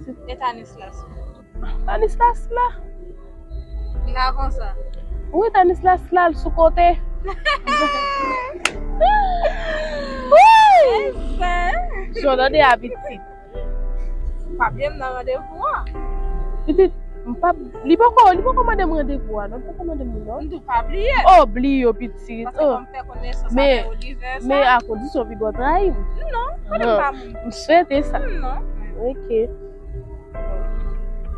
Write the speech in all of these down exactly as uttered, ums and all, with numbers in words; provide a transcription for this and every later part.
E Tanislas? Tanislas la. Li la konsa. Wi, Tanislas la, l sou kote. Wi! Jan w tande a pitit. Pa bliye m nan randevou an. Pitit, m pa, li poko, li poko mande m randevou a, non, li poko mande m li, non. M di w pa bliye. Oh, bliye yo, pitit. Paske oh. Fò m fè konesans men, avè w divès men sa. A kondisyon Vigo trayi m. Non, kote m pa moun. M swete sa. Non. Ok.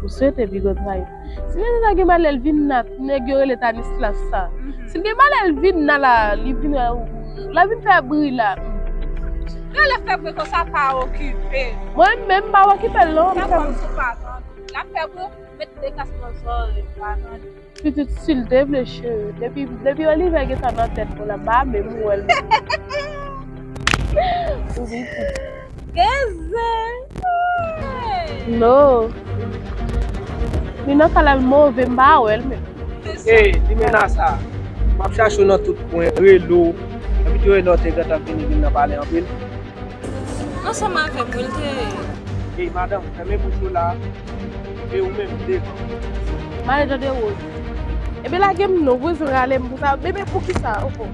M swete Vigo trayi m. Si nèg la gen malè l vin la, nèg yo rele Tanislas sa. Mhm. Si l gen malè l vin la, la, li vin, la vin fè bri la. Lè l ap fè bri konsa, pa okipe. Mwen menm, m pa okipe l, non. Sa kòm si w pa tande. L ap fè bri, met de kas nan zòrèy, pa tande. Pitit, si l te vle cheri. Depi, depi Oliver gentan nan tèt mwen la, m pa menm wè l. Ou pitit. Keze! No. Li nan kay la, l move, m pa wè l menm. Ey, limena sa. M ap chache w nan tout kwen, rele w. Epi tou rele w te gentan vini, vin nan pale anpil. Ansanm avèk mwen, l te. Ey, madanm, fèmen bouch ou la. E ou menm, devan. Male tande Rose. Ebyen lage m non, Rose rale m pou sa. Bebe, poukisa? Oho.